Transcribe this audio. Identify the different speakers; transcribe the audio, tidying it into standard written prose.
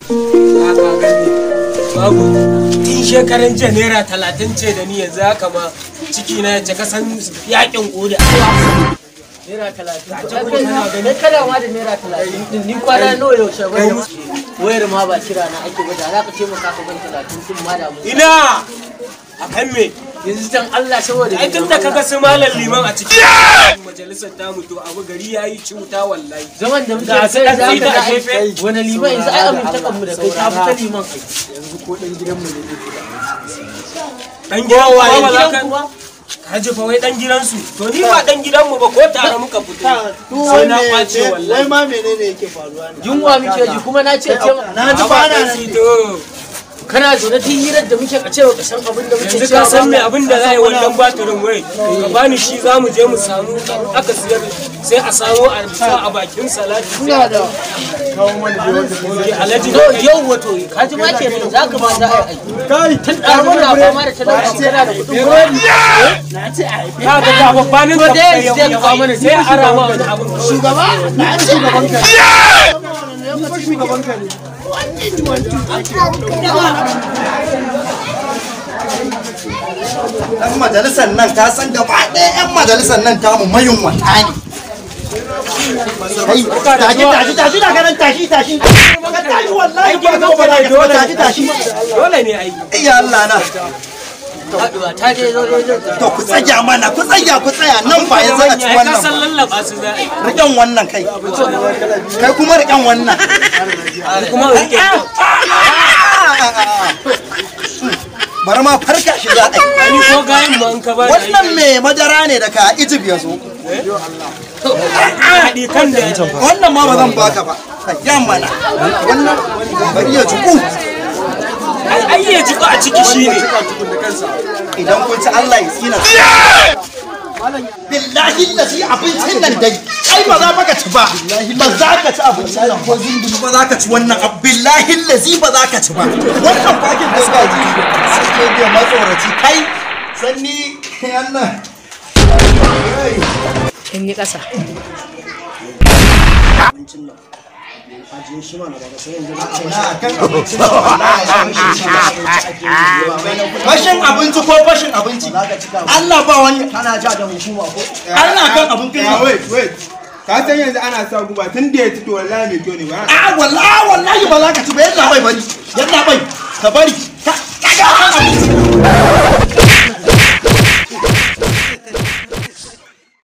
Speaker 1: Ka gani babu tun shekaran jiya naira 30 ce da ni, yanzu haka ma ciki na ya cika san yakin koda.
Speaker 2: Naira 30.
Speaker 1: Ta kuma kana gani.
Speaker 2: Kai kana ma da naira 30 din, ni kwana nawa, yaushe ban wayar ma ba kira na ake ba. Da za ka taimaka ka ban 30 din ma da mun.
Speaker 1: Ina akan me?
Speaker 2: Yanzu dan Allah, saboda
Speaker 1: Ai tun da kaga su malam liman a cikin majalisar tamu, to abu gari yayi cuta wallahi.
Speaker 2: Zaman da muke
Speaker 1: Da su
Speaker 2: kai
Speaker 1: dan
Speaker 2: za ka
Speaker 1: tsida
Speaker 2: ga
Speaker 1: a gefe.
Speaker 2: Wani liman yanzu? Ai amintakan mu da kai ta fi ta liman ai.
Speaker 3: Yanzu ko dan gidanmu ne zai fita.
Speaker 1: Dan gidan waye ba za
Speaker 2: Gidan
Speaker 1: ka
Speaker 2: kuwa?
Speaker 1: Ka ji fa, wai dan gidansu. To ni ba dan gidanmu ba, ko tare muka fito sai na kwace
Speaker 3: Wai
Speaker 1: wallahi.
Speaker 3: ma menene yake faruwa ne?
Speaker 2: Yunwa muke ji, kuma na ce taimaka.
Speaker 3: Na ji ba na nan.
Speaker 1: To
Speaker 2: Kana zaune tun hirar da muke ka ce ka san abin da muke
Speaker 1: yanzu
Speaker 2: cewa
Speaker 1: ka san me
Speaker 2: ba.
Speaker 1: abin da za a yi wannan batirin, wai ka bani shi, za mu je mu samu aka siyar, sai a samu a sa a bakin salati.
Speaker 3: Ina da kawo mana dai wanda
Speaker 1: Ke alhaji
Speaker 2: To yau wato ka ji ma kenan za ka ma za a yi aiki.
Speaker 3: Kai.
Speaker 2: Tun ɗazu muna fama da talauci, kana da kuɗin burodi.
Speaker 1: Ka ga ga babbanin
Speaker 2: To
Speaker 1: ka
Speaker 2: da yanzu zai kawo mana.
Speaker 1: Sai a ara ma wani abin kawai.
Speaker 3: Shugaba, na ce shugaban ka ne. Ni fa shugaban ka ne.
Speaker 4: Dan majalisar nan, ka san gaba ɗaya 'yan majalisar nan tamu mayunwata ne. Kai, tashi tashi tashi daga nan, tashi tashi ka tashi, wallahi ba ka ba ka tashi tashi.
Speaker 1: Dole ne ai.
Speaker 4: Iya Allah na.
Speaker 2: Haɗuwa ta je zo zo zo.
Speaker 4: To ku tsaya mana, ku tsaya, ku tsaya nan, ba yanzu a ci
Speaker 1: Ai ka
Speaker 4: wannan
Speaker 1: san
Speaker 4: ba.
Speaker 1: Lallaba su za a yi.
Speaker 4: Riƙen wannan kai, kai kuma riƙen wannan.
Speaker 1: Kuma rike.
Speaker 4: Bari ma farka shi za a yi.
Speaker 1: Ni ko gayin ma in ka ba.
Speaker 4: Wannan mai madara ne daga Egypt ya zo.
Speaker 1: Haɗi kan da
Speaker 4: Wannan ma ba zan baka ba, ya mana wannan, bari ya juku.
Speaker 1: Ai ai ya jiko a ciki shine.
Speaker 4: Idan kun ci, Allah ya tsina. Billahi lazi, abincin nan dai ai ba za ka ci ba, ba za ka ci abincin nan ko zindin ba za ka ci wannan billahi lazi ba za ka ci ba wannan fakin da ba ji sai dai matsoraci kai sanni Allah.
Speaker 5: In yi ƙasa.
Speaker 3: Abincin nan. Ajiye shi mana, daga sai yanzu za a
Speaker 4: Na kan abincin nan, wallahi fashin abinci ko fashin abinci, Allah ba wani.
Speaker 3: Kana ja da hukuma ko?
Speaker 4: Allah kan abincin nan.
Speaker 6: Wait, wait. Ka san yanzu ana sa guba, tun da ya ci to wallahi mai kyau ne ba.
Speaker 4: A wallahi, wallahi ba za ka ci ba. Yalla bai, bari, yalla bai, ka bari ka ga kan abinci.